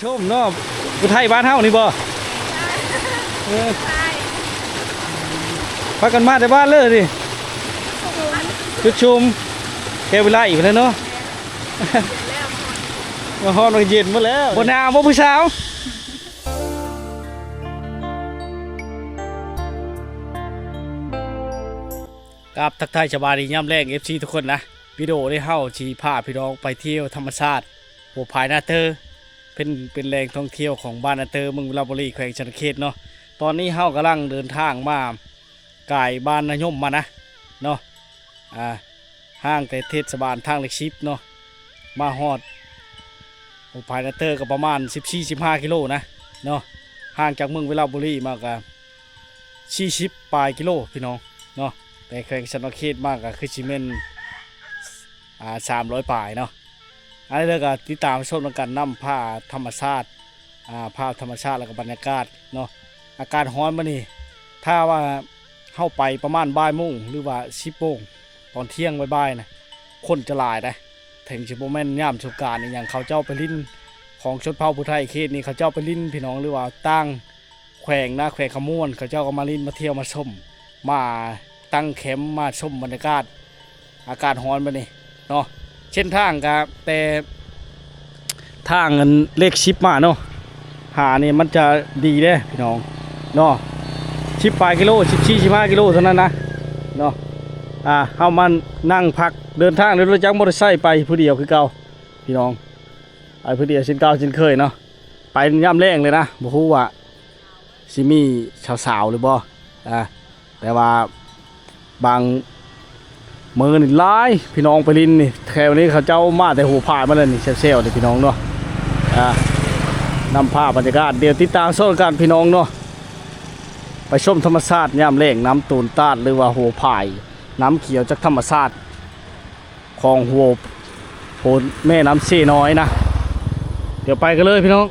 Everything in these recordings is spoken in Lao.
ຊົມເນາະ ຜູ້ໄທບ້ານເຮົານີ້ບໍ່? ເອີ ພາກັນມາແຕ່ບ້ານເລີຍນີ້ ຈຸດຊຸມ ແກວິໄລພຸ້ນແຫຼະເນາະ ມາຮອດມັນເຢັນໝົດແລ້ວ ບໍ່ໜາວບໍ່ຜູ້ສາວ? ກາບທັກທາຍສະບາຍດີຍາມແລງ ເອັຟຊີ ທຸກຄົນນະ ວິດີໂອນີ້ເຮົາຊິພາພີ່ນ້ອງໄປທ່ຽວທຳມະຊາດຫົວຜາຍນາເຕີ ເປັນ ເປັນແຫຼ່ງທ່ອງທ່ຽວຂອງບ້ານນາເຕີ ເມືອງວິລະບູລີ ແຂວງສະຫວັນນະເຂດເນາະ. ຕອນນີ້ເຮົາກຳລັງເດີນທາງມາກາຍບ້ານນາຍົມມານະເນາະ ອ່າ ຫ່າງແຕ່ເທດສະບານທາງເລກສິບເນາະ ມາຮອດຫົວຜາຍນາເຕີກໍປະມານສິບສີ່ ສິບຫ້າກິໂລນະເນາະ ຫ່າງຈາກເມືອງວິລະບູລີມາກໍສີ່ສິບປາຍກິໂລພີ່ນ້ອງເນາະ ແຕ່ແຂວງສະຫວັນນະເຂດມາກໍຄືຊິແມ່ນ ອ່າ ສາມຮ້ອຍປາຍເນາະ. ອັນນີ້ເລີຍກໍຕິດຕາມຊົມນຳກັນນຳ ພາບທຳມະຊາດ ອ່າ ພາບທຳມະຊາດ ແລ້ວກໍບັນຍາກາດເນາະ. ອາກາດຮ້ອນມື້ນີ້ ຖ້າວ່າເຮົາໄປປະມານບ່າຍໂມງ ຫຼືວ່າສິບໂມງ ຕອນທ່ຽງບ່າຍໆນະ ຄົນຈະຫຼາຍເດ້. ເຖິງຊິບໍ່ແມ່ນຍາມສົງການອີ່ຫຍັງ ເຂົາເຈົ້າໄປຫຼິ້ນ ຂອງຊົນເຜົ່າຜູ້ໄທເຂດນີ້ ເຂົາເຈົ້າໄປຫຼິ້ນພີ່ນ້ອງ ຫຼືວ່າຕ່າງ ແຂວງນະ ແຂວງຄຳມ່ວນ ເຂົາເຈົ້າກໍມາຫຼິ້ນມາທ່ຽວມາຊົມ ມາຕັ້ງແຄມມາຊົມບັນຍາກາດ ອາກາດຮ້ອນແບບນີ້ເນາະ. ເສັ້ນທາງກະແຕ່ທາງອັນເລກສິບມາເນາະ ຫານີ້ມັນຈະດີເດ້ພີ່ນ້ອງເນາະ ສິບປາຍກິໂລ ສິບສີ່ ສິບຫ້າກິໂລເທົ່ານັ້ນນະເນາະ. ອ່າ ເຮົາມານັ່ງພັກເດີນທາງດ້ວຍລົດຈັກມໍເຕີໄຊໄປຜູ້ດຽວຄືເກົ່າພີ່ນ້ອງ ໄປຜູ້ດຽວເຊັ່ນເກົ່າເຊັ່ນເຄີຍເນາະ. ໄປຍາມແລງເລີຍນະ ບໍ່ຮູ້ວ່າຊິມີສາວໆຫຼືບໍ່ ອ່າ ແຕ່ວ່າບາງມື້ນີ້ຫຼາຍພີ່ນ້ອງໄປຫຼິ້ນນີ້ ແຖວນີ້ເຂົາເຈົ້າມາແຕ່ຫົວຜາຍມາແລ້ວນີ້ ແຊວໆນີ້ພີ່ນ້ອງເນາະ. ອ່າ ນຳພາບບັນຍາກາດ ດຽວຕິດຕາມຊົມກັນພີ່ນ້ອງເນາະ ໄປຊົມທຳມະຊາດຍາມແລງ ນ້ຳໂຕນຕາດ ຫຼືວ່າຫົວຜາຍ ນ້ຳຂຽວຈາກທຳມະຊາດ ຂອງຫົວໂພນແມ່ນ້ຳເຊນ້ອຍນະ. ດຽວໄປກັນເລີຍພີ່ນ້ອງ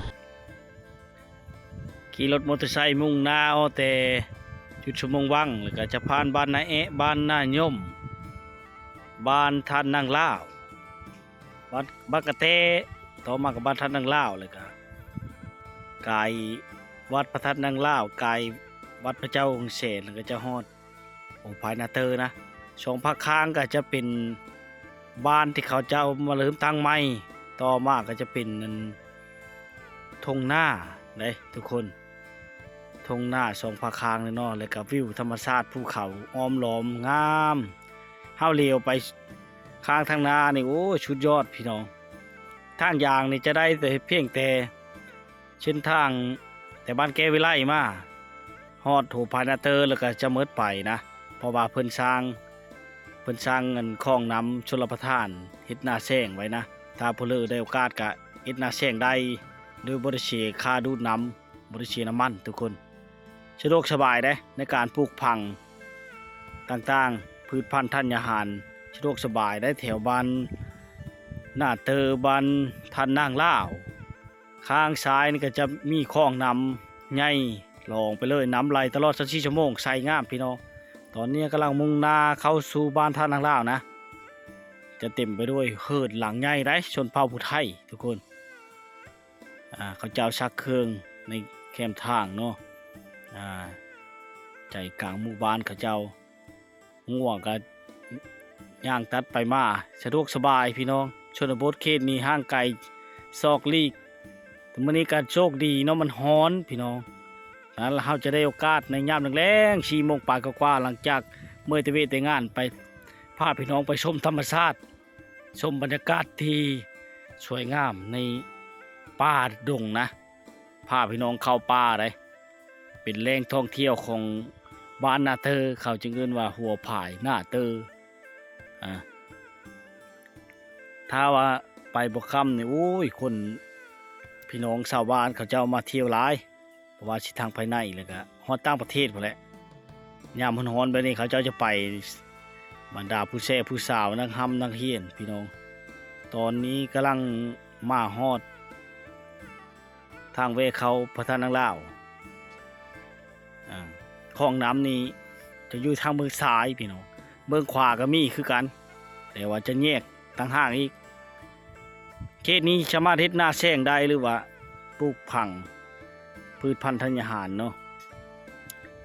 ຂີ່ລົດມໍເຕີໄຊມຸ່ງໜ້າອອກແຕ່ຈຸດຊຸມຊົມວັງ ແລ້ວກໍຈະຜ່ານບ້ານນາແອະ ບ້ານນາຍົມ ບ້ານທ່ານນາງລາວ ວັດ ບ້ານກະແຕ ຕໍ່ມາກໍບ້ານທ່ານນາງລາວ ແລ້ວກໍກາຍວັດພະທາດນາງລາວ ກາຍວັດພະເຈົ້າຫົງແສນ ແລ້ວກໍຈະຮອດ ໂອ ພາຍນາເຕີນະ ສອງພາຄາງກໍຈະເປັນບ້ານທີ່ເຂົາເຈົ້າມາເລີ່ມຕັ້ງໃໝ່ ຕໍ່ມາກໍຈະເປັນອັນທົ່ງນາເດ້ທຸກຄົນ ທົ່ງນາສອງພາຄາງເນາະ ແລ້ວກໍວິວທຳມະຊາດພູເຂົາອ້ອມລ້ອມງາມ. ເຮົາຫຼຽວໄປຂ້າງທາງໜ້ານີ້ ໂອ້ຍ ສຸດຍອດພີ່ນ້ອງ ທາງຢ່າງນີ້ຈະໄດ້ແຕ່ ພຽງແຕ່ ເສັ້ນທາງແຕ່ບ້ານແກ້ວວິໄລມາຮອດໂພນພາຍນາເຕີ ແລ້ວກໍຈະໝົດໄປນະ ເພາະວ່າເພິ່ນສ້າງ ເພິ່ນສ້າງອັນຄອງນ້ຳຊົນລະປະທານ ເຮັດໜ້າແຊງໄວ້ນະ. ຖ້າຜູ້ເລີໄດ້ໂອກາດກໍເຮັດໜ້າແຊງໄດ້ ໂດຍບໍ່ໄດ້ເສຍຄ່າດູດນ້ຳ ບໍ່ໄດ້ເສຍນ້ຳມັນທຸກຄົນ ສະດວກສະບາຍເດ້ ໃນການປູກຝັງຕ່າງໆ ພືດພັນທັນຍາຫານ ສະດວກສະບາຍໄດ້ ແຖວບ້ານນາເຕີ ບ້ານທ່ານນາງລາວ. ຂ້າງຊ້າຍນີ້ກໍຈະມີຄອງນ້ຳໃຫຍ່ຫຼອງໄປເລີຍ ນ້ຳໄຫຼຕະຫຼອດຊາວສີ່ຊົ່ວໂມງ ໃສງາມພີ່ນ້ອງ. ຕອນນີ້ກຳລັງມຸ່ງໜ້າເຂົ້າສູ່ບ້ານທ່ານນາງລາວນະ ຈະເຕັມໄປດ້ວຍເຮືອນຫຼັງໃຫຍ່ໃດ໋ ຊົນເຜົ່າຜູ້ໄທທຸກຄົນ. ອ່າ ເຂົາເຈົ້າຊັກເຄື່ອງໃນແຄມທາງເນາະ ອ່າ ໃຈກາງໝູ່ບ້ານເຂົາເຈົ້າ ງົວກໍຍ່າງຕັດໄປມາ ສະດວກສະບາຍພີ່ນ້ອງ. ຊົນນະບົດເຂດນີ້ຫ່າງໄກຊອກຫຼີກ ແຕ່ມື້ນີ້ກໍໂຊກດີເນາະ ມັນຮ້ອນພີ່ນ້ອງ. ສະນັ້ນລະເຮົາຈະໄດ້ໂອກາດໃນຍາມແລງໆ ສີ່ໂມງປາຍກວ່າໆ ຫຼັງຈາກເມື່ອຍແຕ່ວຽກແຕ່ງານ ໄປພາພີ່ນ້ອງໄປຊົມທຳມະຊາດ ຊົມບັນຍາກາດທີ່ສວຍງາມໃນປ່າດົງນະ ພາພີ່ນ້ອງເຂົ້າປ່າໄດ໋ ເປັນແຫຼ່ງທ່ອງທ່ຽວຂອງບ້ານນາເຕີ ເຂົາຈຶ່ງເອີ້ນວ່າຫົວຜາຍນາເຕີ. ອ່າ ຖ້າວ່າໄປບໍ່ຄ່ຳນີ້ ໂອ້ຍ ຄົນ ພີ່ນ້ອງຊາວບ້ານເຂົາເຈົ້າມາທ່ຽວຫຼາຍ ບໍ່ວ່າຊິທາງພາຍໃນ ແລ້ວກະຮອດຕ່າງປະເທດພຸ້ນແຫຼະ. ຍາມຮ້ອນໆແບບນີ້ ເຂົາເຈົ້າຈະໄປ ບັນດາຜູ້ແຊຜູ້ສາວ ນັກຮ່ຳນັກຮຽນ ພີ່ນ້ອງ. ຕອນນີ້ກຳລັງມາຮອດທາງແວ່ເຂົ້າພະທາດນາງລາວ. ອ່າ ຄອງນ້ຳນີ້ຈະຢູ່ທາງເບື້ອງຊ້າຍ ພີ່ນ້ອງ, ເບື້ອງຂວາກໍມີຄືກັນ ແຕ່ວ່າຈະແຍກຕ່າງຫາກອີກ. ເຂດນີ້ສາມາດເຮັດໜ້າແຊງໄດ້ ຫຼືວ່າ ປູກຝັງພືດພັນທັນຍາຫານເນາະ.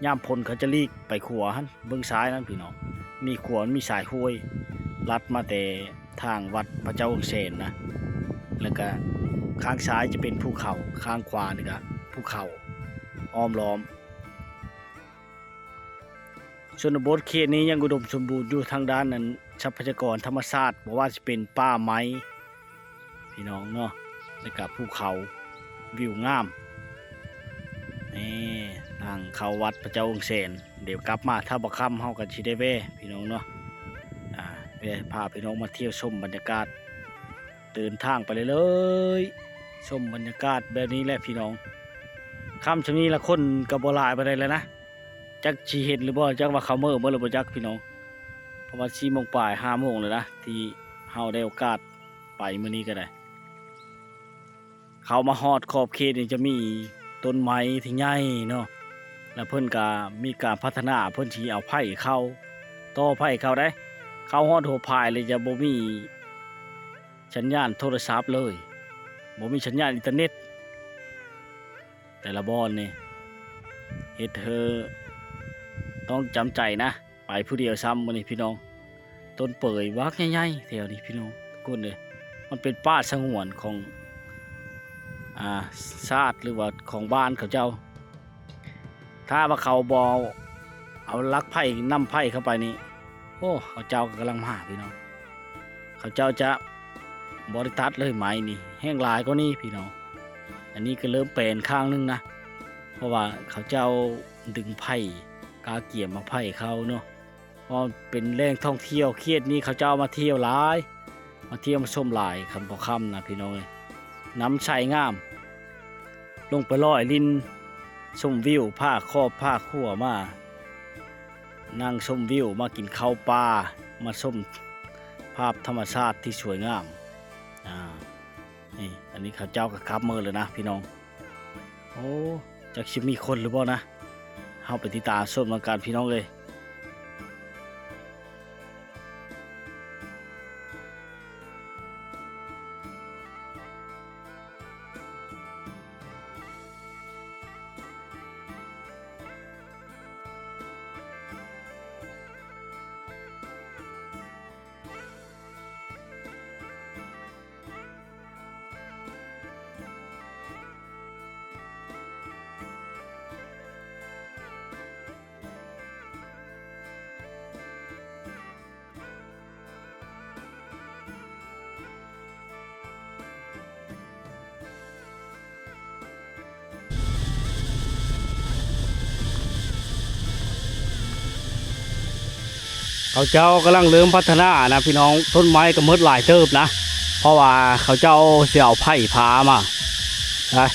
ຍາມຝົນເຂົາຈະຫຼີກໄປຂົວຫັ້ນ ເບິ່ງຊາຍນັ້ນພີ່ນ້ອງ ມີຂົວ ມີສາຍຫ້ວຍລັດມາແຕ່ທາງວັດພະເຈົ້າເອື້ອງແສນນະ ແລ້ວກະຂ້າງຊ້າຍຈະເປັນພູເຂົາ ຂ້າງຂວານີ້ກະພູເຂົາອ້ອມລ້ອມ. ຊົນນະບົດເຂດນີ້ຍັງອຸດົມສົມບູນຢູ່ທາງດ້ານນັ້ນ ຊັບພະຍາກອນທຳມະຊາດ ບໍ່ວ່າຊິເປັນປ່າໄມ້ ພີ່ນ້ອງເນາະ ແລ້ວກະພູເຂົາ ວິວງາມ. ນີ້ ທາງເຂົ້າວັດພະເຈົ້າອົງແສນ ດຽວກັບມາທ່າບໍ່ຄຳ ເຮົາກໍຊິໄດ້ແວ່ ພີ່ນ້ອງເນາະ ອາ ແວ່ ພາພີ່ນ້ອງມາທ່ຽວຊົມບັນຍາກາດ ເດີນທາງໄປເລື້ອຍໆ ຊົມບັນຍາກາດແບບນີ້ແຫຼະພີ່ນ້ອງ. ຄ່ຳຊ່ຳນີ້ລະຄົນກໍບໍ່ຫຼາຍປານໃດແລ້ວນະ ຈັກຊິເຫັນຫຼືບໍ່ ຈັກວ່າເຂົາເມີເບິດແລ້ວບໍ່ຈັກພີ່ນ້ອງ ເພາະວ່າສີ່ໂມງປາຍ ຫ້າໂມງແລ້ວນະ ທີ່ເຮົາໄດ້ໂອກາດໄປມື້ນີ້ກໍໄດ້. ເຂົ້າມາຮອດຂອບເຂດນີ້ຈະມີຕົ້ນໄມ້ທີ່ໃຫຍ່ເນາະ ແລ້ວເພິ່ນກໍມີການພັດທະນາ ເພິ່ນຊິເອົາໄຟເຂົ້າ ຕໍ່ໄຟເຂົ້າໄດ໋ ເຂົ້າຮອດຫົວພາຍແລ້ວຈະບໍ່ມີສັນຍານໂທລະສັບເລີຍ ບໍ່ມີສັນຍານອິນເຕີເນັດ. ແຕ່ລະບ່ອນນີ້ເຮັດໃຫ້ຕ້ອງຈຳໃຈນະ ໄປຜູ້ດຽວຊ້ຳມື້ນີ້ພີ່ນ້ອງ. ຕົ້ນເປີຍບັກໃຫຍ່ໆແຖວນີ້ພີ່ນ້ອງທຸກຄົນເອີຍ ມັນເປັນປ່າສະຫງວນຂອງ ອາ ຊາດ ຫຼືວ່າຂອງບ້ານເຂົາເຈົ້າ. ຖ້າວ່າເຂົາບໍ່ເອົາ ເອົາຫຼັກໄຜ່ ນຳໄຜ່ເຂົ້າໄປນີ້ ໂອ້ ເຂົາເຈົ້າກໍກຳລັງມາພີ່ນ້ອງ ເຂົາເຈົ້າຈະບໍ່ໄດ້ຕັດເລີຍ ໄມ້ນີ້ແຮງຫຼາຍກວ່ານີ້ພີ່ນ້ອງ. ອັນນີ້ກໍເລີ່ມແປນຂ້າງໜຶ່ງນະ ເພາະວ່າເຂົາເຈົ້າດຶງໄຜ່ ກາກຽມໝາກໄຜ່ເຂົາເນາະ ເພາະເປັນແຫຼ່ງທ່ອງທ່ຽວ ເຂດນີ້ເຂົາເຈົ້າມາທ່ຽວຫຼາຍ ມາທ່ຽວມາຊົມຫຼາຍ ຄ່ຳບໍ່ຄ່ຳນະພີ່ນ້ອງເອີຍ. ນ້ຳໃສງາມ ລົງໄປລອຍຫຼິ້ນຊົມວິວ ພາຄອບພາຄົວມານັ່ງຊົມວິວ ມາກິນເຂົ້າປ່າ ມາຊົມພາບທຳມະຊາດທີ່ສວຍງາມ. ອາ ນີ້ ອັນນີ້ເຂົາເຈົ້າກໍກັບເມືອແລ້ວນະພີ່ນ້ອງ. ໂອ້ ຈັກຊິມີຄົນຫຼືບໍ່ນະ ເຮົາໄປຕິດຕາມຊົມນຳກັນພີ່ນ້ອງເອີຍ. ເຂົາເຈົ້າກຳລັງເລີ່ມພັດທະນານະພີ່ນ້ອງ ຕົ້ນໄມ້ກໍໝົດຫຼາຍເຕີບນະ ເພາະວ່າເຂົາເຈົ້າຊິເອົາໄຟຟ້າມາ ນະ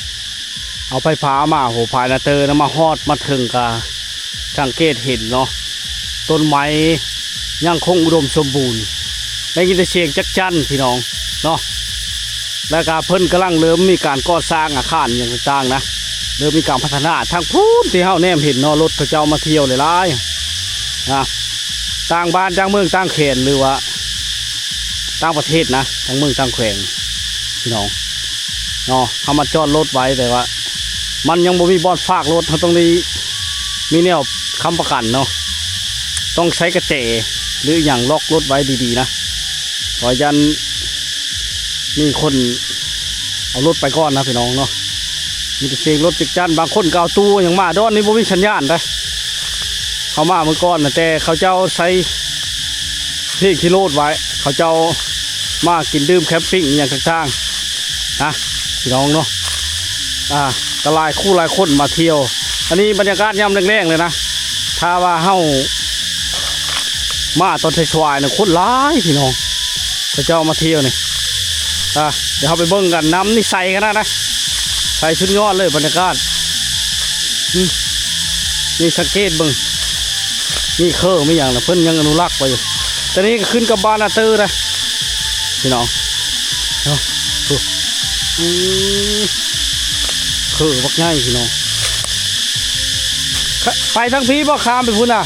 ເອົາໄຟຟ້າມາ ໂຫ ພາຍນະເຕີນະ ມາຮອດມາເຖິງກະສັງເກດເຫັນເນາະ ຕົ້ນໄມ້ຍັງຄົງອຸດົມສົມບູນ ໄດ້ຍິນແຕ່ສຽງຈັກຈັ່ນພີ່ນ້ອງເນາະ. ແລ້ວກະເພິ່ນກຳລັງເລີ່ມມີການກໍ່ສ້າງອາຄານຫຍັງຕ່າງໆນະ ເລີ່ມມີການພັດທະນາ. ທາງພຸ້ນທີ່ເຮົາແນມເຫັນເນາະ ລົດເຂົາເຈົ້າມາທ່ຽວຫຼາຍໆ ນະ ຕ່າງບ້ານຕ່າງເມືອງຕ່າງແຂວງ ຫຼືວ່າຕ່າງປະເທດນະ ຕ່າງເມືອງຕ່າງແຂວງ ພີ່ນ້ອງເນາະ. ເຮົາມາຈອດລົດໄວ້ ແຕ່ວ່າມັນຍັງບໍ່ມີບ່ອນຝາກລົດ ເຮົາຕ້ອງໄດ້ມີແນວຄ້ຳປະກັນເນາະ ຕ້ອງໃຊ້ກະແຈ ຫຼືອີ່ຫຍັງລັອກລົດໄວ້ດີໆນະ ເພາະຢ້ານມີຄົນເອົາລົດໄປກ່ອນນະພີ່ນ້ອງເນາະ. ມີແຕ່ສຽງລົດຈັກຈັ່ນ ບາງຄົນກໍເອົາຕູ້ຫຍັງມາ. ດອນນີ້ບໍ່ມີສັນຍານເດ້ ເຮົາມາມື້ກ່ອນນະ ແຕ່ເຂົາເຈົ້າໃຊ້ ເພງຂີ້ໂລດໄວ້ ເຂົາເຈົ້າມາກິນດື່ມແຄມປິງອີ່ຫຍັງຕ່າງໆນະ ພີ່ນ້ອງເນາະ. ອາ ກໍຫຼາຍຄູ່ຫຼາຍຄົນມາທ່ຽວ ອັນນີ້ບັນຍາກາດຍາມແລງໆເລີຍນະ. ຖ້າວ່າເຮົາມາຕອນສາຍໆນະ ຄົນຫຼາຍພີ່ນ້ອງ ເຂົາເຈົ້າມາທ່ຽວນີ້. ອາ ດຽວເຮົາໄປເບິ່ງກັນ ນ້ຳນີ້ໃສຂະໜາດນະ ໃສສຸດຍອດເລີຍບັນຍາກາດ. ອືມ ນີ້ສັງເກດເບິ່ງ ມີເຄີມີຫຍັງນະ ເພິ່ນຍັງອະນຸລັກໄວ້ຢູ່. ຕອນນີ້ກໍຂຶ້ນກັບບ້ານນາເຕີນະພີ່ນ້ອງເນາະ. ໂອ້ ອືມ ເຄີບັກໃຫຍ່ພີ່ນ້ອງ. ໄປທາງພີ້ບໍ່ ຂ້າມໄປພຸ້ນນະ?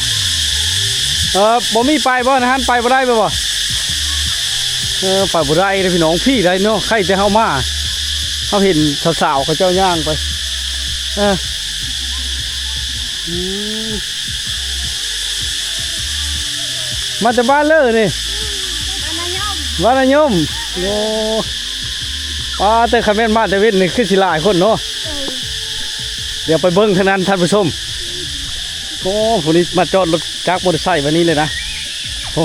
ເອີ ບໍ່ມີໄປບໍ່ ຫັ້ນໄປບໍ່ໄດ້ບໍ່? ເອີ ໄປບໍ່ໄດ້ເດ້ພີ່ນ້ອງ ພີ້ໄດ້ເນາະ ໃຄ່ແຕ່ເຮົາມາ ເຮົາເຫັນສາວໆ ເຂົາເຈົ້າຍ່າງໄປ. ເອີ ອືມ ມາແຕ່ບ້ານເລີນີ້? ບ້ານນາຍົມ. ບ້ານນາຍົມ. ໂອ້ ປາ ແຕ່ຄັນແມ່ນມາແຕ່ເວັນນີ້ຄືຊິຫຼາຍຄົນເນາະ. ເອີ ດຽວໄປເບິ່ງທາງນັ້ນທ່ານຜູ້ຊົມ. ໂອ້ ຜູ້ນີ້ມາຈອດລົດຈັກມໍເຕີໄຊໄວ້ນີ້ເລີຍນະ. ໂອ້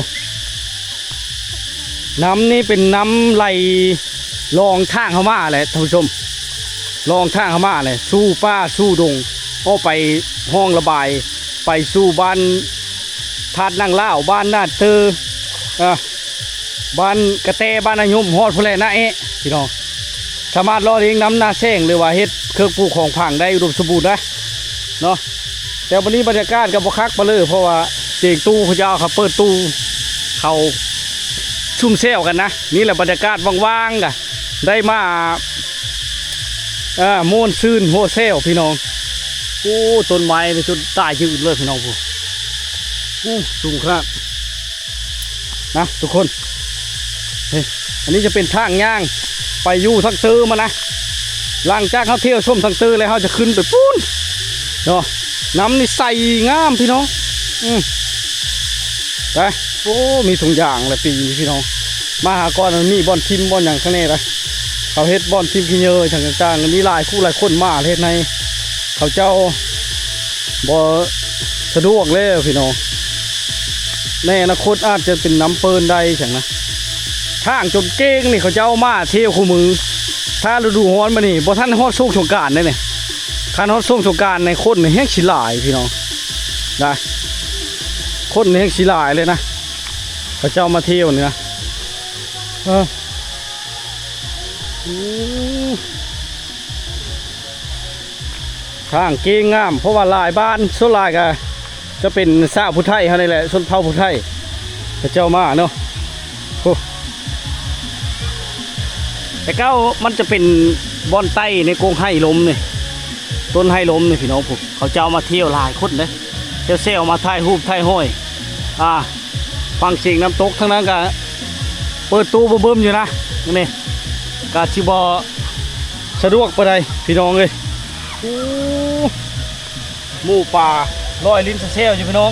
ນ້ຳນີ້ເປັນນ້ຳໄຫຼລ່ອງທາງເຮົາມາແຫຼະທ່ານຜູ້ຊົມ, ລ່ອງທາງເຮົາມາແຫຼະ ສູ່ປ່າສູ່ດົງ ອອກໄປຮ່ອງລະບາຍ ໄປສູ່ບ້ານທາດນາງລາວ, ບ້ານນາເຕີ ອາ ບ້ານກະແຕ, ບ້ານນາຍົມ ຮອດພຸ້ນແຫຼະນາແອະພີ່ນ້ອງ. ສາມາດຫຼໍ່ລ້ຽງນຳນາແຊງ ຫຼືວ່າເຮັດເຄື່ອງປູກຂອງຝັງໄດ້ອຸດົມສົມບູນໄດ໋ເນາະ. ແຕ່ມື້ນີ້ບັນຍາກາດກໍບໍ່ຄັກປານໃດ ເພາະວ່າເຈງຕູ້ເຂົາເຈົ້າ ເຂົາເປີດຕູ້ ເຂົາຊຸມແຊວກັນນະ. ນີ້ແຫຼະບັນຍາກາດວ່າງໆ ກະໄດ້ມາ ອ່າ ມ່ວນຊື່ນຫົວແຊວພີ່ນ້ອງ. ໂອ້ ຕົ້ນໄມ້ນີ້ຈົນຕາຍຢືນເລີຍພີ່ນ້ອງ. ໂອ້ ສູງຂະໜາດນະທຸກຄົນ. ເຮີ້ຍ ອັນນີ້ຈະເປັນທາງຍ່າງໄປຢູ່ທາງເຕີມານະ. ຫຼັງຈາກເຮົາທ່ຽວຊົມທາງເຕີແລ້ວ ເຮົາຈະຂຶ້ນໄປພຸ້ນເນາະ. ນ້ຳນີ້ໃສງາມພີ່ນ້ອງ. ອືມ ໄປ. ໂອ້ ມີທຸງຢາງແຫຼະປີນີ້ພີ່ນ້ອງ. ມາຫາກ່ອນມັນມີບ່ອນຖິ້ມບ່ອນຫຍັງຂ້າງໃນລະ ເຂົາເຮັດບ່ອນຖິ້ມຂີ້ເຫຍື້ອຫຍັງຕ່າງໆ ມີຫຼາຍຄູ່ຫຼາຍຄົນມາເຮັດໃຫ້ເຂົາເຈົ້າບໍ່ສະດວກແລ້ວພີ່ນ້ອງ. ໃນອະນາຄົດອາດຈະເປັນນ້ຳເປິນໄດ້ຈັ່ງນະ. ທາງຈົນເກ້ງນີ້ ເຂົາເຈົ້າມາທ່ຽວຄູ່ມື້. ຖ້າລະດູຮ້ອນມານີ້ ບໍ່ທັນຮອດຊ່ວງສົງການເດ້ນີ້. ຄັນຮອດຊ່ວງສົງການໃນຄົນແຮງຊິຫຼາຍພີ່ນ້ອງນະ, ຄົນແຮງຊິຫຼາຍເລີຍນະ ເຂົາເຈົ້າມາທ່ຽວນີ້ນະ. ເອີ ໂອ້ ທາງເກ້ງງາມ ເພາະວ່າຫຼາຍບ້ານ ສ່ວນຫຼາຍກະຈະເປັນຊາວຜູ້ໄທເຮົານີ້ແຫຼະ ຊົນເຜົ່າຜູ້ໄທເຂົາເຈົ້າມາເນາະ. ໂອ້ ແຕ່ເກົ່າມັນຈະເປັນບ່ອນໃຕ້ໃນກົງໄຮລົມນີ້ ຕົ້ນໄຮລົມນີ້ພີ່ນ້ອງ. ພວກເຂົາເຈົ້າມາທ່ຽວຫຼາຍຄົນເດ້ ແຊວໆ ມາຖ່າຍຮູບຖ່າຍຮອຍ ອ່າ ຟັງສຽງນ້ຳຕົກ. ທາງນັ້ນກະເປີດຕູ້ບຶ້ມໆ ຢູ່ນະ ນີ້ກະຊິບໍ່ສະດວກປານໃດພີ່ນ້ອງເອີຍ. ໂອ້ ໝູ່ປາລອຍລິ້ນແຊວໆ ຢູ່ພີ່ນ້ອງ,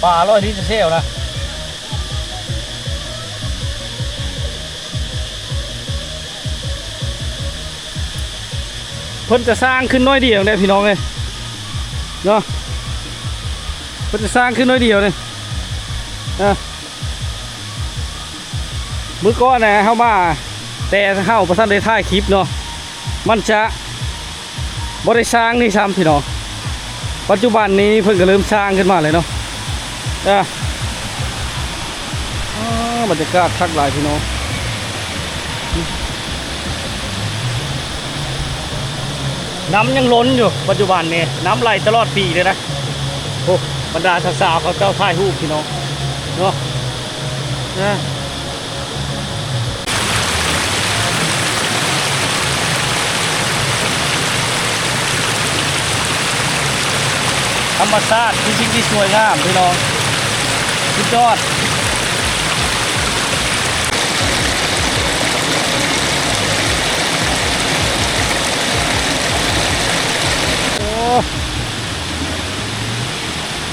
ປາລອຍລິ້ນແຊວໆ ນະ. ເພິ່ນຈະສ້າງຂຶ້ນໜ້ອຍດຽວເດ້ພີ່ນ້ອງເອີຍເນາະ, ເພິ່ນຈະສ້າງຂຶ້ນໜ້ອຍດຽວເດ້. ອ່າ ມື້ກ່ອນນະ ເຮົາມາ ແຕ່ເຮົາບໍ່ທັນໄດ້ຖ່າຍຄລິບເນາະ, ມັນຈະ ບໍ່ໄດ້ສ້າງນີ້ຊ້ຳພີ່ນ້ອງ. ປັດຈຸບັນນີ້ເພິ່ນກໍເລີ່ມສ້າງຂຶ້ນມາແລ້ວເນາະ. ອ່າ ອ່າ ບັນຍາກາດຄັກຫຼາຍພີ່ນ້ອງ, ນ້ຳຍັງລົ້ນຢູ່ປັດຈຸບັນນີ້, ນ້ຳໄຫຼຕະຫຼອດປີເລີຍນະ. ໂອ້ ບັນດາສາວໆ ເຂົາເຈົ້າຖ່າຍຮູບພີ່ນ້ອງເນາະ. ອ່າ ທຳມະຊາດຄືສິ່ງທີ່ສວຍງາມພີ່ນ້ອງ, ສຸດຍອດ. ໂອ້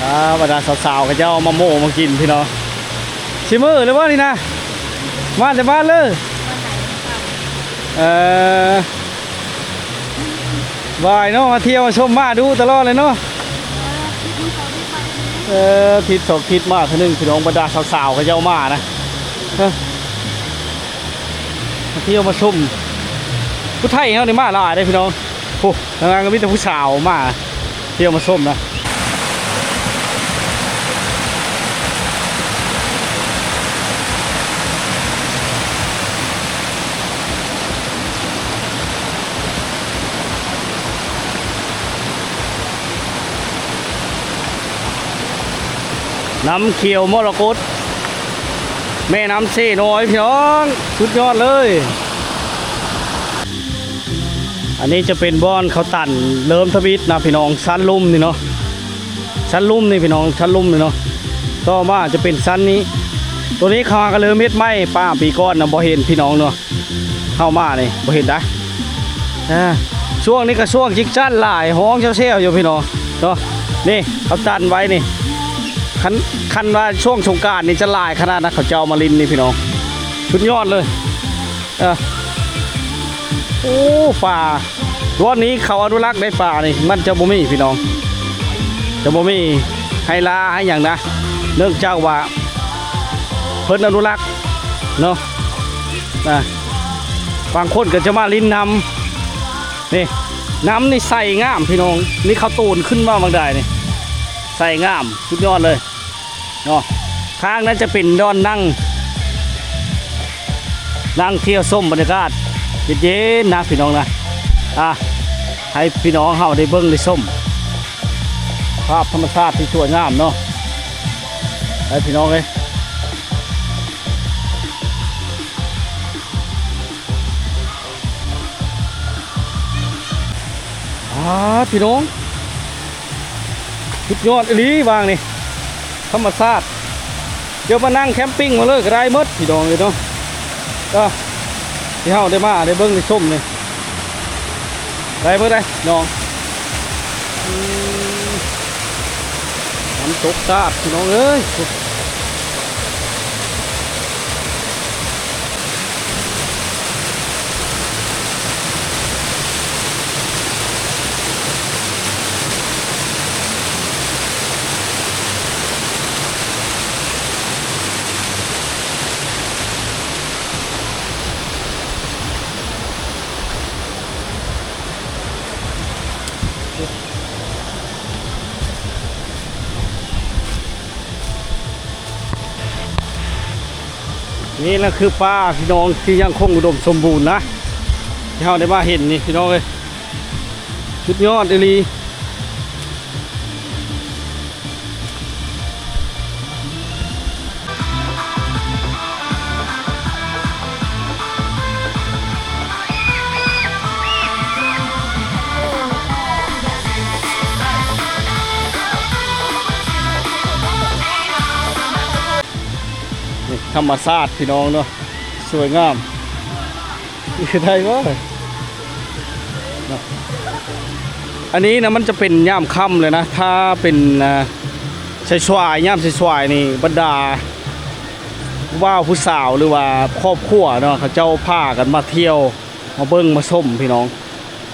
ອ່າ ບັນດາສາວໆ ເຂົາເຈົ້າເອົາໝາກໂມມາກິນພີ່ນ້ອງ. ຊິມື້ແລ້ວບໍ່ນີ້ນະ? ມາແຕ່ບ້ານເລີຍ. ເອີ ບາຍເນາະ, ມາທ່ຽວມາຊົມມ້າດຸຕະຫຼອດເລີຍເນາະ. ເອີ ທິດສອງທິດມາເທື່ອໜຶ່ງພີ່ນ້ອງ, ບັນດາສາວໆ ເຂົາເຈົ້າມານະ. ເອີ ມາທ່ຽວມາຊົມ, ຜູ້ໄທເຮົານີ້ມາຫຼາຍເດ້ພີ່ນ້ອງ. ໂອ້ ທາງນັ້ນກໍມີແຕ່ຜູ້ສາວມາທ່ຽວມາຊົມນະ. ນ້ຳຂຽວມໍລະກົດ ແມ່ນ້ຳເຊນ້ອຍພີ່ນ້ອງ, ສຸດຍອດເລີຍ. ອັນນີ້ຈະເປັນບ່ອນເຂົາຕັນເລີ່ມທຳອິດນະພີ່ນ້ອງ, ຊັ້ນລຸ່ມນີ້ເນາະ, ຊັ້ນລຸ່ມນີ້ພີ່ນ້ອງ, ຊັ້ນລຸ່ມນີ້ເນາະ. ຕໍ່ມາຈະເປັນຊັ້ນນີ້, ໂຕນີ້ເຂົາຫາກໍເລີ່ມເຮັດໃໝ່, ປາມປີກ່ອນນະບໍ່ເຫັນພີ່ນ້ອງເນາະ. ເຂົ້າມານີ້ບໍ່ເຫັນໄດ໋. ອ່າ ຊ່ວງນີ້ກໍຊ່ວງຈິກຈັນຫຼາຍ ຮ້ອງແຊວໆຢູ່ພີ່ນ້ອງເນາະ. ນີ້ເຂົາຕັນໄວ້ນີ້ ຄັນ ຄັນວ່າຊ່ວງສົງການນີ້ຈະຫຼາຍຂະໜາດນະ ເຂົາເຈົ້າມາຫຼິ້ນນີ້ພີ່ນ້ອງ ສຸດຍອດເລີຍ. ເອີ ໂອ້ ປາ ຕອນນີ້ເຂົາອະນຸລັກໄດ້ປານີ້ ມັນຈະບໍ່ມີພີ່ນ້ອງ ຈະບໍ່ມີໄຮ່ລາໄຮ່ຫຍັງນະ ເນື່ອງຈາກວ່າເພິ່ນອະນຸລັກເນາະ. ອ່າ ບາງຄົນກໍຈະມາຫຼິ້ນນ້ຳ ນີ້ ນ້ຳນີ້ໃສງາມພີ່ນ້ອງ. ນີ້ເຂົາໂຕນຂຶ້ນມາບາງດາຍນີ້ ໃສງາມ ສຸດຍອດເລີຍເນາະ. ທາງນັ້ນຈະເປັນບ່ອນນັ່ງ ນັ່ງທ່ຽວຊົມບັນຍາກາດເຢັນໆນະພີ່ນ້ອງນະ. ອ່າ ໃຫ້ພີ່ນ້ອງເຮົາໄດ້ເບິ່ງໄດ້ຊົມ ພາບທຳມະຊາດທີ່ສວຍງາມເນາະ ໃຫ້ພີ່ນ້ອງເອີຍ. ອ່າ ພີ່ນ້ອງ ສຸດຍອດອີ່ຫຼີຫວ່າງນີ້ ທຳມະຊາດ. ດຽວມານັ່ງແຄມປິງມາເລີຍກໍໄດ້ໝົດພີ່ນ້ອງເອີຍເນາະ. ກໍທີ່ເຮົາໄດ້ມາໄດ້ເບິ່ງໄດ້ຊົມນີ້ ໄດ້ເບີດເດ້ນ້ອງ. ອືມ ນ້ຳຕົກຕາດພີ່ນ້ອງເອີຍ. ນີ້ລະຄືປ່າພີ່ນ້ອງ ທີ່ຍັງຄົງອຸດົມສົມບູນນະ ທີ່ເຮົາໄດ້ມາເຫັນນີ້ພີ່ນ້ອງເອີຍ ສຸດຍອດອີ່ຫຼີ. ນີ້ທຳມະຊາດພີ່ນ້ອງເນາະ ສວຍງາມ. ຄືໄດ້ບໍ່ເນາະ? ອັນນີ້ນະ ມັນຈະເປັນຍາມຄ່ຳເລີຍນະ ຖ້າເປັນ ອ່າ ສາຍໆ ຍາມສາຍໆນີ້ ບັນດາຜູ້ບ່າວຜູ້ສາວ ຫຼືວ່າຄອບຄົວເນາະ ເຂົາເຈົ້າພາກັນມາທ່ຽວ ມາເບິ່ງມາຊົມພີ່ນ້ອງ.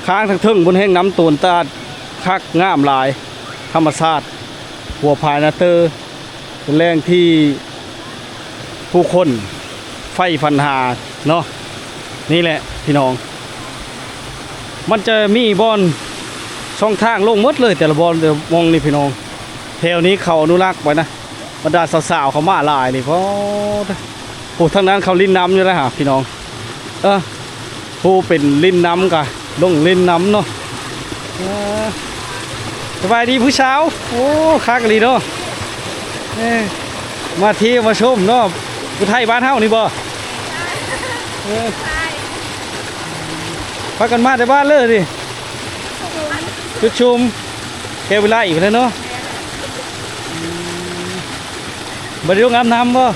ຂ້າງທາງເທິງພຸ້ນແຮ່ງນ້ຳໂຕນຕາດຄັກງາມຫຼາຍ ທຳມະຊາດ ຫົວພາຍນາເຕີ ເປັນແຫຼ່ງທີ່ຜູ້ຄົນໃຝ່ຝັນຫາເນາະ. ນີ້ແຫຼະພີ່ນ້ອງ ມັນຈະມີບ່ອນຊ່ອງທາງລົງໝົດເລີຍ ແຕ່ລະບ່ອນ ແຕ່ລະໝ່ອງນີ້ພີ່ນ້ອງ. ແຖວນີ້ເຂົາອະນຸລັກໄວ້ນະ ບັນດາສາວໆເຂົາມາຫຼາຍນີ້ ໂອ້ ທາງນັ້ນເຂົາຫຼິ້ນນ້ຳຢູ່ແລ້ວຫາພີ່ນ້ອງ. ເອີ ຜູ້ເປັນຫຼິ້ນນ້ຳກະລົງຫຼິ້ນນ້ຳເນາະ. ເອີ ສະບາຍດີຜູ້ສາວ. ໂອ້ ຄັກອີ່ຫຼີເນາະ. ເອີ ມາທ່ຽວມາຊົມເນາະ. ຜູ້ໄທບ້ານເຮົານີ້ບໍ່? ເອີ ພາກັນມາແຕ່ບ້ານເລີຍນີ້ ຈຸດຊຸມ ແຄວິໄລພຸ້ນແຫຼະເນາະ. ບໍ່ໄດ້ລົງອາບນ້ຳບໍ່?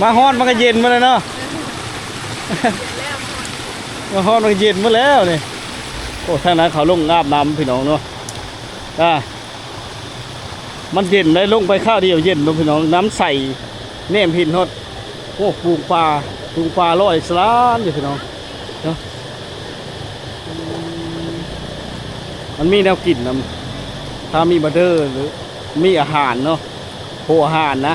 ມາຮອດມັນກໍເຢັນໝົດແລ້ວເນາະ. ມາຮອດມັນກໍເຢັນໝົດແລ້ວນີ້. ໂອ້ ທາງນັ້ນເຂົາລົງອາບນ້ຳພີ່ນ້ອງເນາະ. ອ່າ ມັນເຢັນໄດ໋ ລົງໄປຄາວດຽວເຢັນເນາະພີ່ນ້ອງ ນ້ຳໃສ ແນມເຫັນຮອດ ໂອ້ ປູງປາ ປູງປາລອຍສະຫຼານຢູ່ພີ່ນ້ອງເນາະ. ມັນມີແນວກິນນຳ ຖ້າມີບາເດີ ຫຼື ມີອາຫານເນາະ ໂຮງອາຫານນະ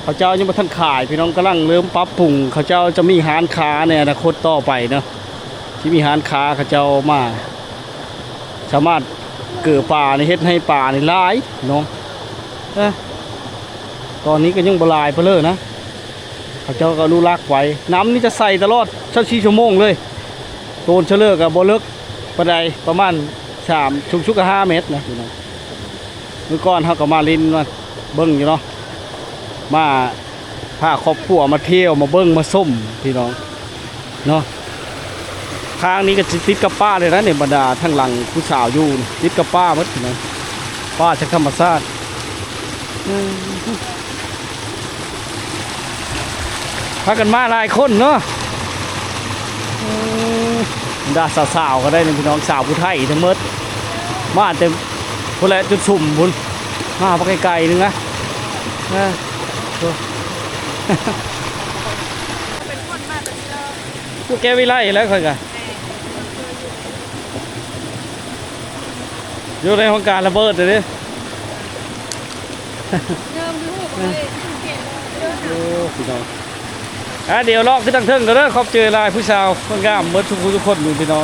ເຂົາເຈົ້າຍັງບໍ່ທັນຂາຍພີ່ນ້ອງ ກຳລັງເລີ່ມປັບປຸງ. ເຂົາເຈົ້າຈະມີຮ້ານຄ້າໃນອະນາຄົດຕໍ່ໄປເນາະ ຊິມີຮ້ານຄ້າເຂົາເຈົ້າມາ ສາມາດເກີປານີ້ ເຮັດໃຫ້ປານີ້ຫຼາຍເນາະ. ເອີ ຕອນນີ້ກໍຍັງບໍ່ຫຼາຍປານໃດນະ ເຂົາເຈົ້າກໍອະນຸລັກໄວ້. ນ້ຳນີ້ຈະໃສຕະຫຼອດຊາວສີ່ຊົ່ວໂມງເລີຍ. ໂຕນເຊີເລີກໍບໍ່ເລິກປານໃດ ປະມານສາມ ສູງສຸດກໍຫ້າແມັດນະພີ່ນ້ອງ. ມື້ກ່ອນເຮົາກໍມາຫຼິ້ນມາເບິ່ງຢູ່ເນາະ ມາ ພາຄອບຄົວມາທ່ຽວມາເບິ່ງມາຊົມພີ່ນ້ອງເນາະ. ທາງນີ້ກໍຊິຕິດກັບປ່າເລີຍນະນີ້ ບັນດາທາງຫຼັງຜູ້ສາວຢູ່ນີ້ ຕິດກັບປ່າໝົດພີ່ນ້ອງ ປ່າຈາກທຳມະຊາດ. ເອີ ພາກັນມາຫຼາຍຄົນເນາະ ດາສາວໆ ກໍໄດ້ນີ້ພີ່ນ້ອງ ສາວຜູ້ໄທທັງໝົດ ມາແຕ່ພຸ້ນແຫຼະ ຈຸດຊຸມພຸ້ນ ມາບັກໄກໆ ໜຶ່ງນະ ເອີ ໂອ້ ຜູ້ແກ້ວິໄລແລ້ວຂ້ອຍກະ ຢູ່ໃນຫ້ອງການລະເບີດເດ້. ໂອ້ ພີ່ນ້ອງ ອ່າ ດຽວເລາະຂຶ້ນທາງເທິງກ່ອນເດີ. ຂອບໃຈຫຼາຍ ຜູ້ສາວຄົນງາມເບິດທຸກຜູ້ທຸກຄົນຢູ່ ພີ່ນ້ອງ.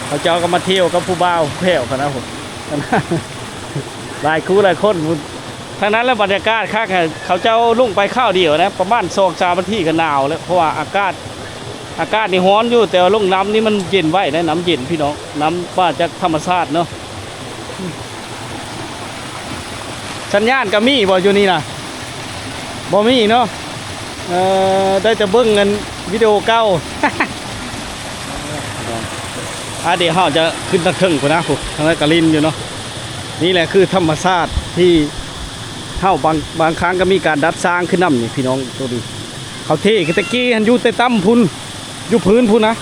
ເຂົາເຈົ້າກໍມາທ່ຽວກັບຜູ້ບ່າວແພ້ວກັນນະ ຫຼາຍຄູ່ຫຼາຍຄົນ. ທາງນັ້ນລະບັນຍາກາດຄັກ ເຂົາເຈົ້າລົງໄປຄາວດຽວນະ ປະມານສອງສາມນາທີກໍໜາວແລ້ວ ເພາະວ່າອາກາດ ອາກາດນີ້ຮ້ອນຢູ່ ແຕ່ວ່າລົງນ້ຳນີ້ມັນເຢັນໄວເດ້ ນ້ຳເຢັນພີ່ນ້ອງ ນ້ຳມາຈາກທຳມະຊາດເນາະ. ສັນຍານກໍມີບໍ່ຢູ່ນີ້ນະ? ບໍ່ມີເນາະ ເອີ ໄດ້ແຕ່ເບິ່ງອັນວິດີໂອເກົ່າ. ອ່າ ດຽວເຮົາຈະຂຶ້ນທາງເທິງພຸ້ນນະ ພຸ້ນ ທາງນັ້ນກໍລິນຢູ່ເນາະ. ນີ້ແຫຼະຄືທຳມະຊາດທີ່ເຮົາ ບາງ ບາງຄັ້ງກໍມີການດັດສ້າງຂຶ້ນນຳນີ້ພີ່ນ້ອງ ໂຕນີ້ ເຂົາເທ ແຕ່ກີ້ຫັ້ນຢູ່ແຕ່ຕ່ຳພຸ້ນ ຢູ່ພື້ນພຸ້ນນະ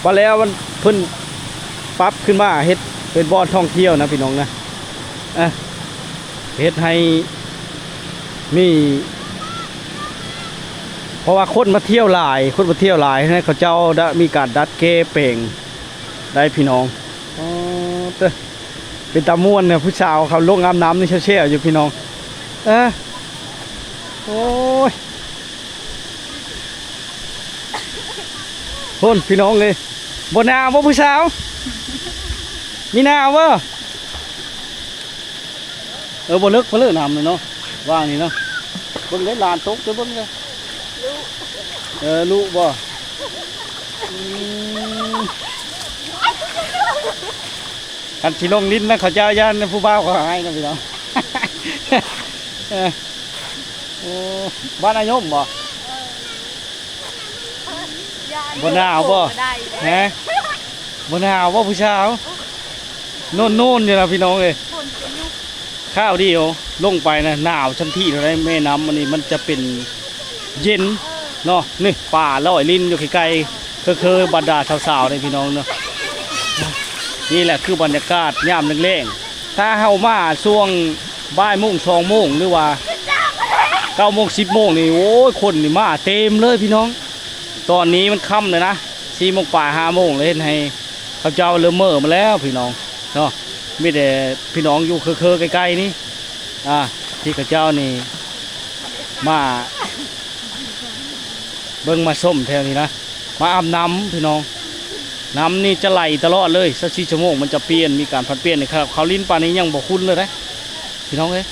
ບາດແລ້ວມັນ ເພິ່ນປັບຂຶ້ນມາເຮັດເປັນບ່ອນທ່ອງທ່ຽວນະພີ່ນ້ອງນະ ເອີ ເຮັດໃຫ້ມີ ເພາະວ່າຄົນມາທ່ຽວຫຼາຍ ຄົນມາທ່ຽວຫຼາຍ ໃຫ້ເຂົາເຈົ້າໄດ້ມີການດັດແກ້ແປງໄດ້ພີ່ນ້ອງ. ອໍ ເຕີ ເປັນຕາມ່ວນນະ ຜູ້ສາວເຂົາລົງອາບນ້ຳນີ້ແຊ່ໆ ຢູ່ພີ່ນ້ອງ ເອີ ໂອ້ຍ. ພຸ້ນພີ່ນ້ອງເອີຍ ບໍ່ໜາວບໍ່ຜູ້ສາວ? ມີໜາວບໍ່? ເອີ ບໍ່ເລິກ ບໍ່ເລິກນ້ຳເນາະ ວ່າງນີ້ເນາະ. ເບິ່ງເດ້ ຫຼານຕົກ ຈະເບິ່ງເດ້ ເອີ ລຸບໍ່? ອືມ ຄັນຊິລົງລິນນະ ເຂົາເຈົ້າຢ້ານຜູ້ບ່າວເຂົາອາຍນະພີ່ນ້ອງ ເອີ. ໂອ້ ບ້ານອາຍົມບໍ່? ບໍ່ໜາວບໍ່? ຮະ ບໍ່ໜາວບໍ່ຜູ້ສາວ? ໂນ້ນໆ ຢູ່ນະພີ່ນ້ອງເອີຍ ຄາວດຽວລົງໄປນະ ໜາວຊຳທີ່ເທົ່າໃດ. ແມ່ນ້ຳອັນນີ້ມັນຈະເປັນເຢັນເນາະ ນີ້ປາລອຍລິນຢູ່ໃກ້ໆ ຄືໆ ບັນດາສາວໆ ນີ້ພີ່ນ້ອງເນາະ. ນີ້ແຫຼະຄືບັນຍາກາດຍາມແລງໆ ຖ້າເຮົາມາຊ່ວງບ່າຍໂມງ ສອງໂມງ ຫຼືວ່າເກົ້າໂມງ ສິບໂມງນີ້ ໂອ້ຍ ຄົນນີ້ມາເຕັມເລີຍພີ່ນ້ອງ. ຕອນນີ້ມັນຄ່ຳແລ້ວນະ ສີ່ໂມງປາຍ ຫ້າໂມງ ແລ້ວ ເຮັດໃຫ້ເຂົາເຈົ້າເລີ່ມເມີມາແລ້ວພີ່ນ້ອງເນາະ. ມີແຕ່ພີ່ນ້ອງຢູ່ເຄີໆ ໃກ້ໆ ນີ້ ອ່າ ທີ່ເຂົາເຈົ້ານີ້ມາເບິ່ງມາຊົມແຖວນີ້ນະ ມາອາບນ້ຳພີ່ນ້ອງ. ນ້ຳນີ້ຈະໄຫຼຕະຫຼອດເລີຍ ຊາວສີ່ຊົ່ວໂມງມັນຈະປ່ຽນ ມີການຜັດປ່ຽນ. ນີ້ຂະໜາດເຂົາຫຼິ້ນປານນີ້ຍັງບໍ່ຂຸ່ນເລີຍເດ້ ພີ່ນ້ອງເອີຍ.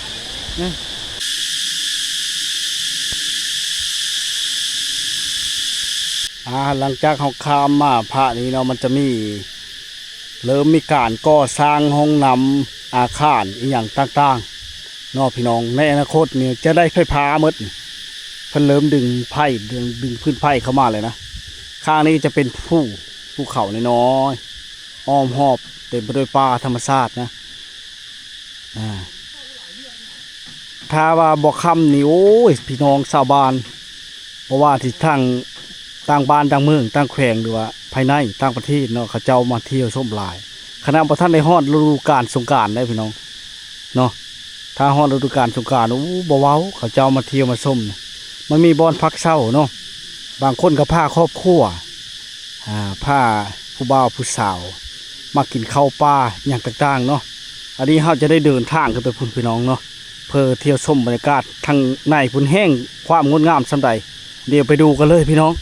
ອ່າ ຫຼັງຈາກເຮົາຂ້າມມາພາກນີ້ເນາະ ມັນຈະມີ ເລີ່ມມີການກໍ່ສ້າງຫ້ອງນ້ຳ ອາຄານອີ່ຫຍັງຕ່າງໆ ເນາະພີ່ນ້ອງ. ໃນອະນາຄົດນີ້ຈະໄດ້ໄຟຟ້າໝົດ ເພິ່ນເລີ່ມດຶງໄຜ່ ດຶງ ດຶງຟືນໄຟເຂົ້າມາແລ້ວນະ. ຂ້າງນີ້ຈະເປັນພູ ພູເຂົານ້ອຍໆ ອ້ອມຮອບເຕັມໄປດ້ວຍປ່າທຳມະຊາດນະ. ອ່າ ຖ້າວ່າບໍ່ຄ່ຳນີ້ ໂອ້ຍ ພີ່ນ້ອງຊາວບ້ານ ບໍ່ວ່າທີ່ທາງຕ່າງບ້ານຕ່າງເມືອງຕ່າງແຂວງ ຫຼືວ່າພາຍໃນຕ່າງປະເທດເນາະ ເຂົາເຈົ້າມາທ່ຽວຊົມຫຼາຍ. ຂະໜາດບໍ່ທັນໄດ້ຮອດລະດູການສົງການເດ້ພີ່ນ້ອງເນາະ. ຖ້າຮອດລະດູການສົງການ ໂອ້ ບໍ່ເວົ້າ ເຂົາເຈົ້າມາທ່ຽວມາຊົມ. ມັນມີບ່ອນພັກເຊົາເນາະ ບາງຄົນກໍພາຄອບຄົວ ອ່າ ພາຜູ້ບ່າວຜູ້ສາວມາກິນເຂົ້າປ່າຫຍັງຕ່າງໆເນາະ. ອັນນີ້ເຮົາຈະໄດ້ເດີນທາງຂຶ້ນໄປພຸ້ນພີ່ນ້ອງເນາະ ເພື່ອທ່ຽວຊົມບັນຍາກາດທາງໃນພຸ້ນ ແຮ່ງຄວາມງົດງາມສ່ຳໃດ. ດຽວໄປດູກັນເລີຍພີ່ນ້ອງ.